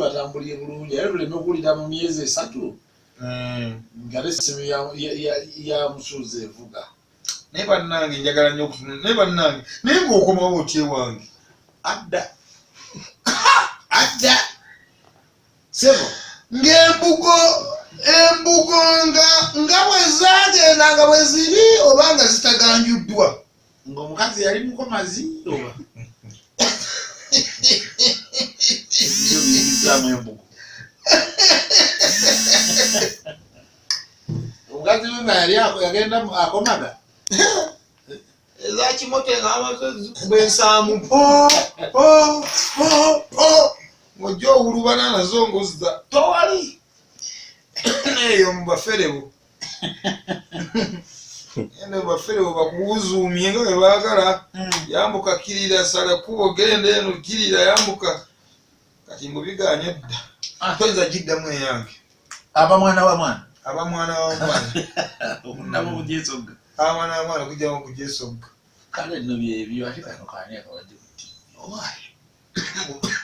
batambulire bulungi, era tuleme okuwulira mu myezi 3 nga n'essimu ya Musuuza evuga. Naye bannange njagala nnyo okutunula, naye bannange, naye ng'okomawo otya ewange? Adda adda sebo. Ng'embugo embugo nga bwe zaagenda, nga bwe ziri oba nga zitaganjuddwa. Ng'omukazi yali mukomazi oba ebyo biyingizaamu embugo. Omukazi we nga yali yagenda akomaga. Eza kimote nga amaze zikuba ensaamu po po po po, ng'ojja owulubana nazo ng'ozza towali eyo mu baferebo. Eno baferebo bakuwuzuumye nga bwe baagala. Yambuka, kkirira, sala ekkubo, genda eno, kkirira, yambuka. Kati mbu bigaanye dda. Toyinza giddamu eyange. Aba mwana wa mwana. Aba mwana wa mwana. Okuddamu okugyesogga. Aba mwana wa mwana okugyamu okugyesogga. Kale nno byebyo, ate kano kaani akabadde kuti? Owaaye.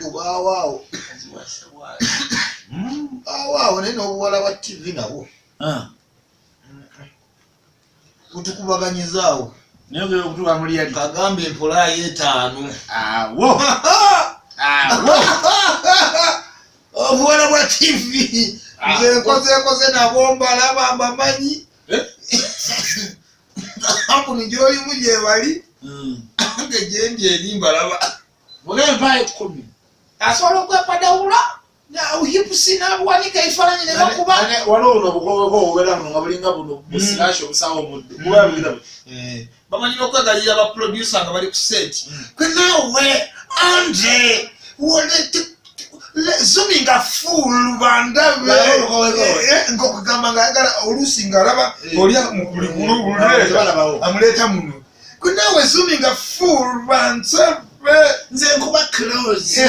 Obaawo awo. Baawo awo, naye n'obuwala bwa TV nabwo butukubaganyizaawo. Naye ogenda okutuuka mu reality. Kagamba empolaayo 5. Awo. Awo. Obuwala bwa TV. Nze nkoze nabo, mbalaba, mbamanyi. Kampuni gy'olimu gye bali, nge gyendi eri mbalaba. Mugambe mpaayo 10. Asobola okwepadawula hipusi n'abuwanika ebifaananyi ne bakuba. Waliwo buno obukoweko obubeera buno nga bulinga buno busirashi obusawo omuddo. Buba bugira buti. Bamanyi n'okwegalirira ba producer nga bali ku set. Kwe naawe Andre zoominga full bandabe. Balaba obukoweko. Ng'okugamba ng'ayagala oluusi ng'alaba oli mukulikulu Tebalabawo. amuleeta muno. Kwe naawe zoominga full bansabe. Nze nkuba close.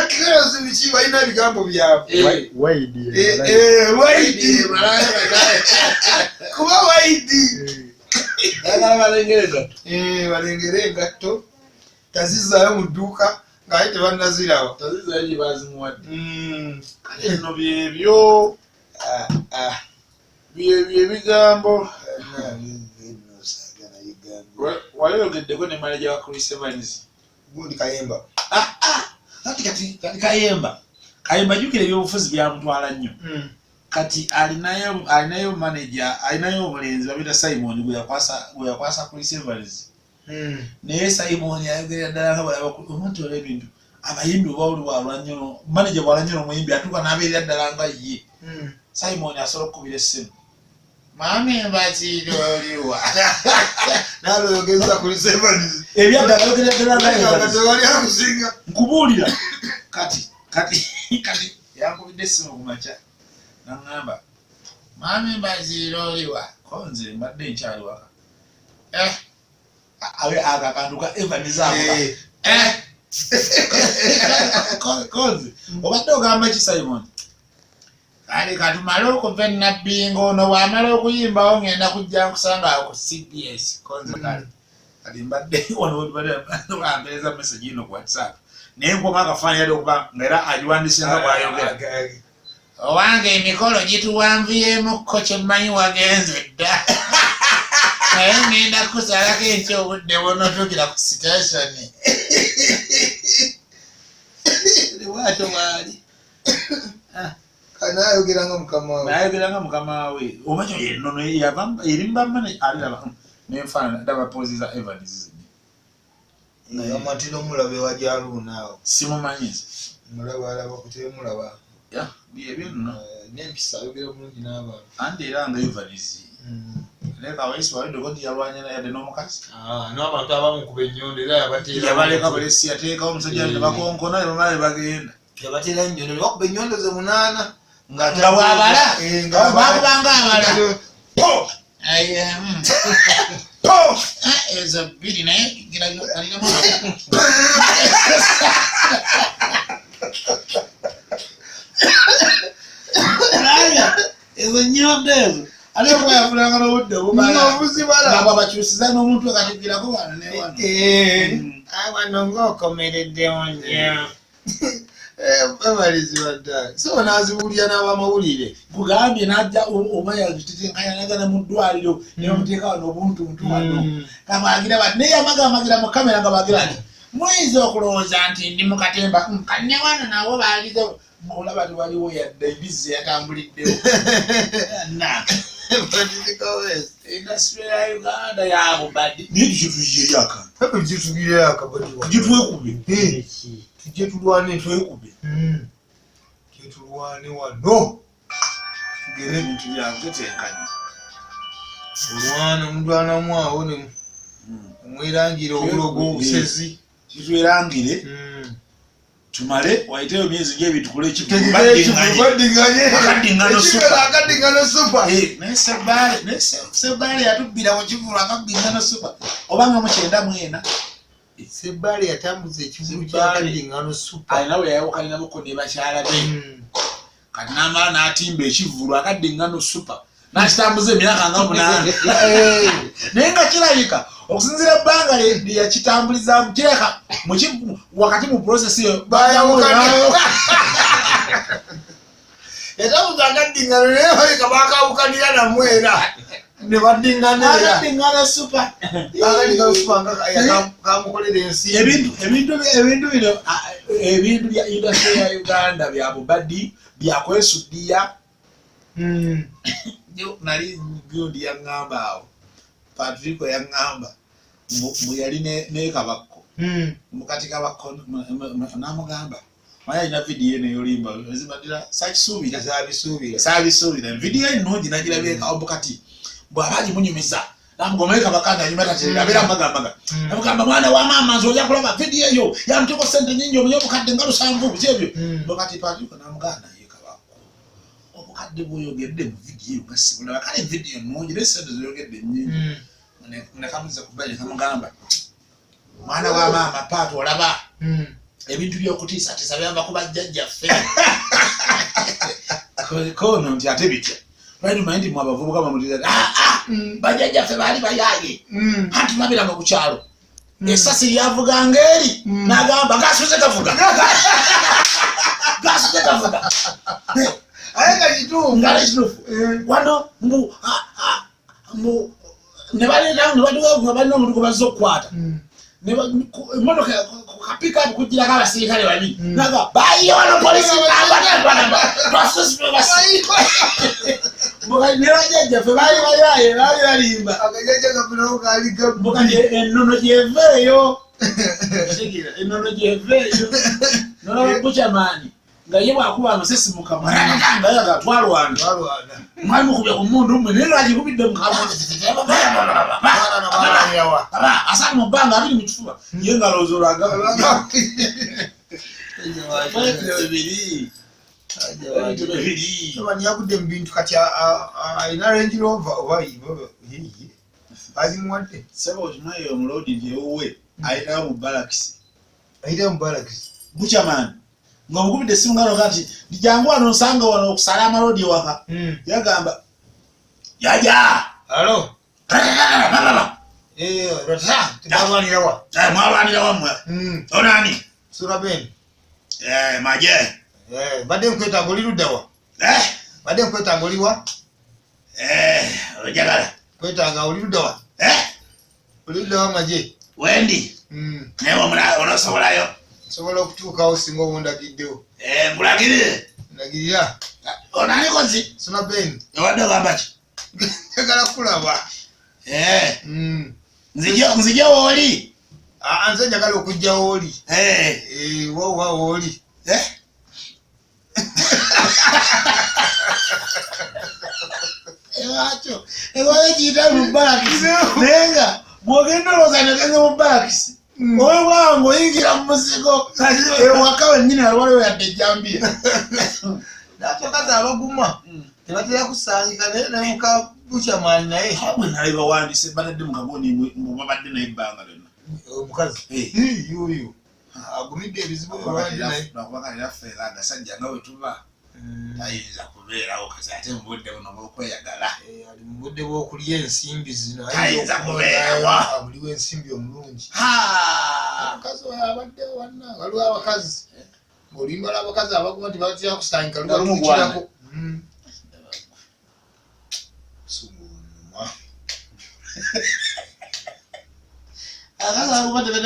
Close biki, balina ebigambo byabwe. Wide. Wide. Malaya, malaya. Kuba wide. Ayagala balengere engatto. Balengere engatto. Tazizaayo mu dduuka ng'ate tebannaziraba. Tazizaayo gye bazimuwadde. Kale nno byebyo. Byebyo ebigambo. Wali oyogeddeko ne manager wa Chris Evans. Gundi Kayemba. Kati kati Kayemba. Kayemba jjukira ebyobufuzi byamutwala nnyo. Kati alinayo manager, alinayo omulenzi babita Simon gwe yakwasa Chris Evans. Naye Simon ayogerera ddala nga bw'alaba omuntu olaba ebintu. Abayimbi oba oli bw'alwa nnyo, manager bw'alwa nnyo n'omuyimbi atuuka n'abeerera ddala nga ye. Simon asobola okukubira essimu. Mwami Mbaziira oliwa? N'alwogeza Chris Evans. Ebyadda ayogerera ddala nga Nga Evans. tewali akusinga. Nkubuulira. Kati yankubidde essimu ku makya. N'aŋŋamba, Mwami Mbaziira oliwa? Ko nze mbadde nkyali waka. Abe ako akantu ka Evans ako. Konze, obadde ogamba ki Simon? Kale katumale okuva e Nabbingo, ono bw'amala okuyimbawo ngenda kujja nkusanga awo ku CBS. Konze kale. Kati mbadde wano webadde bampeereza message eno ku WhatsApp. Naye nkoma akafaananyi yali okuba nga era agiwandiise nga bw'ayogera. Owange emikolo gituwanvuyeemukko, kye mmanyi wagenze dda. Naye ngenda kukusalako enkya obudde bw'onootuukira ku station. Bw'atyo bw'ali. Naayogera nga mukama we. Naayogera nga mukama we. Oba kyo ye nnono ye yava eri mu bamane, aliraba, n'enfaanana, ndaba poozi za Evans zennyini. Agamba nti n'omulaba ewa Jaluuna awo. Simumanyi nze. Mulaba, alaba ku temulaba. Ya, byebyo nno. N'empisa ayogera bulungi n'abantu. Anti era nga Evans. Naye Kaweesi walidde nti yalwanye yadde n'omukazi. N'abantu abamu kuba ennyondo era yabateera. Yabaleka bulesi, yateekawo omusajja ne bakonkona ne bamala ne bagenda. Yabateera ennyondo, ne bakuba ennyondo ze 8. Nga bw'abala. Nga bakubanga abala. Po! Po! Ezo bbiri naye gira alinamu. Ezo nnyondo ezo. Ate okuba yafunanga n'obudde obumala. Obuzibala. Nga bw'abakyusiza n'omuntu akakyukirako wano ne wano. Wano ng'okomereddewo nnyo. Ebalizi badda so naziwulira n'abamawulire. Kugambye najja oba yakitetenkanya mu ddwaliro ne bamuteeka wano obuntuntu wano kabagira bati naye yamagamagira mu kamera nga bagira nti muyinza okulowooza nti ndi mu katemba. Kanne wano nabo baalize olaba tewaliwo yadde embizzi yatambuliddewo na industry ya Uganda yabubadi naye tujye tuyiyeyo akantu. Pepe tujye tuyiyeyo akabadi tujye twekube. Tujye tulwane. Twekube. Tujye tulwane wano tugere ebintu byakutetenkanya. Olwana mulwanamu awo ne mwerangira obulogo obusezi. Kitwerangire tumale wayiteyo emyezi ng'ebiri tukole ekivuluakaddingano supa. Naye Sebbaale yatubbira ku kivulu akaddingano supa obanga mu 94. Sebbaale yatambuza ekivulu kyakaddingano supa. Alina bwe yayawukaniramuko ne bakyala be kati n'amala n'atimba ekivulu akaddingano supa n'akitambuza emyaka nga 8 naye nga kirabika okusinziira ebbanga lye yakitambulizaamu kirabika wakati mu process eyo bayawukana yatambuza akaddingano naye baleka bakawukanira namwe era ne baddingana era akaddingano supa akaddingano supa nga kamukolera ensi. Ebintu bino ebintu bya industry ya Uganda bya bubadi byakwesuddiya. Nali gundi yaŋŋamba awo Patrico yaŋŋamba mbu yali ne Kabakko mukati Kabakko n'amugamba maye alina vidiyo eno ey'oluyimba ezibadira sakisuubira zabisuubira saabisuubira vidiyo ennungi nagirabyekawo mbu kati bw'aba agimunyumiza namugomaye Kabaka nga anyuma taterera abeera mumagambaga namugamba mwana wa maama nze ojja kulaba vidiyo eyo yamuteko sente nyingi omunye obukadde nga 7 biki ebyo mbu kati Patrico n'amugamba naye Kabakko obukadde bw'oyogedde mu vidiyo eyo nga sibulaba kale vidiyo nnungi naye sente zoyogedde nnyingi nekamuza ku bbali nekamugamba mwana wa maama Paatu olaba ebintu by'okutiisatiisa byava ku bajjajjaffe kono nti ate bitya lwali tumanyi nti mwe abavubuka bamutiisa bajjajjaffe baali bayaaye anti babiranga ku kyalo essasi lyavuganga eri n'agamba gasuze gavuga gasuze gavuga aye nga kituufu nga kituufu wano mbu mbu ne baleeta ne batuwa nga balina omuntu gwe bazze okukwata emmotoka kapika kujjirako abasirikale babiri naga bayiye wano polisi ne bajjajjaffe baali bayaaye baali balimba akajjajja kaffe kaali mbu kati ennono gyeveeyo kitegeera ennono gyeveeyo nolaba bukyamaani nga ye bwakuba amasasi mu kamwa nga yaga twalwana balwana mwali mukubye ku mmundu mmwe naye lwagikubidde mu kamwa asatu mu bbanga 20 mu kifuba ye nga alowooza olwaga bibiri ebintu bibiri Bani yagudde mu bintu kati alina Range Rover oba yiye bazimuwadde sebo okimanyi omuloodi nti ewuwe ayitawo mu balakisi ayita mu balakisi bukyamaani ng'omukubidde essimu ngaloga nti ndijangu wano nsanga wano okusala amaloodi ewaka yagamba jaja alo tebalwanira wa mwalwanira wammwe onani sura ben maje badde nkwetaaga oli ludda wa badde nkwetaaga oli wa ojagala kwetaaga oli ludda wa oli ludda wa maje wendi naye onosobolayo nsobola okutuukawo singa oba ondagiddewo nkulagirire ndagirira onani kozi suna ben obadde ogamba ki njagala kulaba nzije wooli nze njagala okujja wooli wowa wooli ewakyo ewakyo kiyita mu balakisi naye nga bw'ogenda olowooza nti ogenze mu balakisi owebwanga oyingira mu muzigo ewaka wennyini waliwo yadde ejjambiya n'abakazi abaguma tebatera kusangika naye ne muka bukyamaani naye bwe nali bawandiise batadde mu kagoni mbu babadde naye ebbanga lyonna omukazi yuuyu agumidde ebizibu babadde naye lwakuba kale naffe era agasajja nga bwe tuba tayinza kubeerawo kati ate mu budde buno bw'okweyagala ali mu budde bw'okulya ensimbi zino Tayinza kubeerawo. abuliwo ensimbi omulungi Ha! omukazi oyo abaddewo wanna waliwo abakazi Oluyimba lw'abakazi abaguma nti batya kusanyuka Nga lumugwana. lubatukirako. Busungu bunnuma. Akazi abaguma tebena.